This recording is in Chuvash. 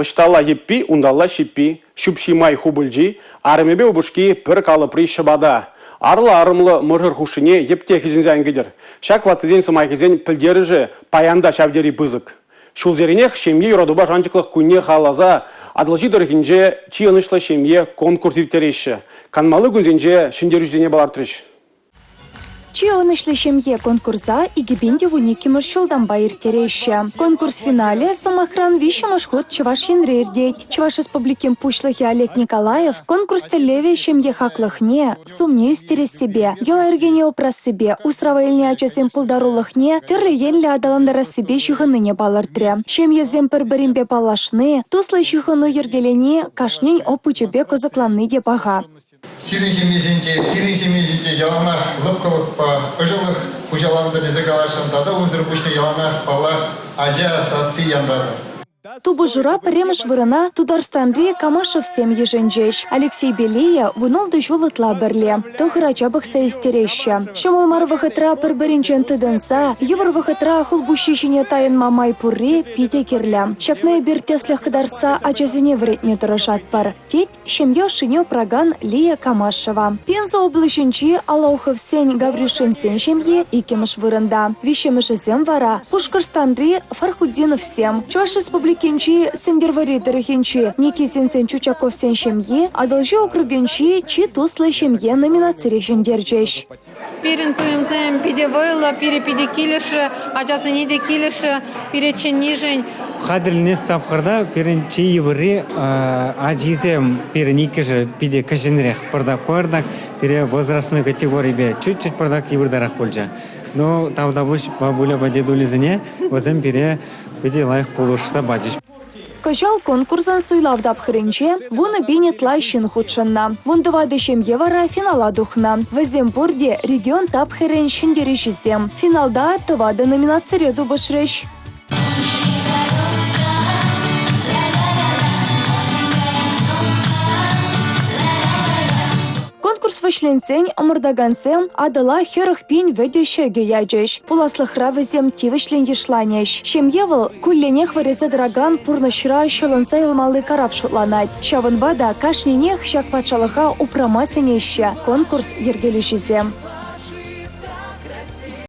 Ӑҫталла йӗппи, унталла ҫиппи, ҫӳпҫи май хупӑлчи, арӑмӗпе упӑшки пӗр калӑпри ҫӑпата. Арлӑ-арӑмлӑ мӑшӑр хушшине йӗп те хӗсӗнсе ан кӗтӗр. Ҫак ваттисен сӑмахӗсен пӗлтерӗшӗ паян та ҫав тери пысӑк. Ҫулсеренех ҫемье юратупа шанчӑклӑх кунне халалласа Атӑлҫи тӑрӑхӗнче чи ӑнӑҫлӑ ҫемье конкурс ирттереҫҫӗ. Канмалли кунсенче ҫӗнтерӳҫӗсене палӑртрӗҫ. Чи ӑнӑҫлӑ ҫемье конкурса 2012-мӗш ҫултанпа ирттереҫҫӗ. Конкурс финалӗ, сӑмахран, виҫҫӗмӗш хут Чӑваш Енре иртет. Чӑваш Республикин Пуҫлӑхӗ Олег Николаев конкурс тӗллевӗ ҫемье хаклӑхне, сумне ӳстерессипе, йӑла-йӗркене упрассипе, усрава илнӗ ачасен пултарулӑхне тӗрлӗ енлӗ аталантарассипе ҫыхӑннине палӑртрӗ. Ҫемьесем пӗр-пӗринпе паллашни, туслӑ ҫыхӑну йӗркелени кашнин опычӗпе кӑсӑкланни те паха. Сирӗн ҫемьесенче, пирӗн ҫемьесенче яланах лӑпкӑлӑхпа ӑшӑлӑх хуҫалантӑр тесе каласшӑн тата унсӑр пуҫне яланах, паллах, ача сасси янратӑр. Тупӑшура пӗрремӗш вырӑна Тутарстанри Камашевсем йышӑнчӗҫ. Алексейпе Лия 16 ҫул ытла пӗрле. Тӑхӑр ача пӑхса ӳстереҫҫӗ. Ҫӑмӑл мар вӑхӑтра пӗр-пӗринчен тытӑнса, йывӑр вӑхӑтра хулпуҫҫи ҫине тайӑнма май пурри питӗ кирлӗ. Ҫакна эпир тӗслӗх кӑтартса ачасене вӗрентме тӑрӑшатпӑр, тет Ҫемье ӑшшине упракан Лия Камашева. Пенза облаҫӗнчи Алауховсен Гаврюшинсен ҫемйи иккӗмӗш вырӑнта. Виҫҫӗмӗшӗсем вара Пушкӑртстанри Фархутдиновсем. Чӑваш Республикинчи Сӗнтӗрвӑрри тӑрӑхӗнчи Никитинсен Чучаковсен ҫемйи Атӑлҫи округӗнчи чи туслӑ ҫемье номинацире ҫӗнтерчӗҫ. Пирӗн туйӑмсем питӗ вӑйлӑ, пире питӗ килӗшрӗ, ачасене те килӗшрӗ пире чӗннишӗн. Хатӗрленес тапхӑрта пирӗн чи йывӑрри ачисем пирӗн иккӗшӗ питӗ кӗҫӗнрех пӑртак-пӑртак пире возрастной категорипе чуть-чуть пӑртак йывӑртарах пулчӗ. Ну, тавтапуҫ бабуляпа дедулисене, вӗсем пире питӗ лайӑх пулӑшса пачӗҫ. Кӑҫал конкурсӑн суйлав тапхӑрӗнче 10 000 ытла ҫын хутшӑннӑ. 14 ҫемье вара финала тухнӑ. Вӗсем пурте регион тапхӑрӗн ҫӗнтерӳҫисем. Финалта тӑватӑ номинацире тупӑшрӗҫ. Конкурс вӗҫленсен ӑмӑртакансем Атӑла 40 пин вӗтӗ ҫӑкӗ ячӗҫ. Пуласлӑхра вӗсем тивӗҫлӗн йышланӗҫ. Ҫемье вӑл кулленех вӗресе тӑракан пурнӑҫра ҫӑлӑнса юлмалли карап шутланать. Ҫавӑнпа та кашнинех ҫак патшалӑха упрама сӗнеҫҫӗ конкурс йӗркелӳҫисем.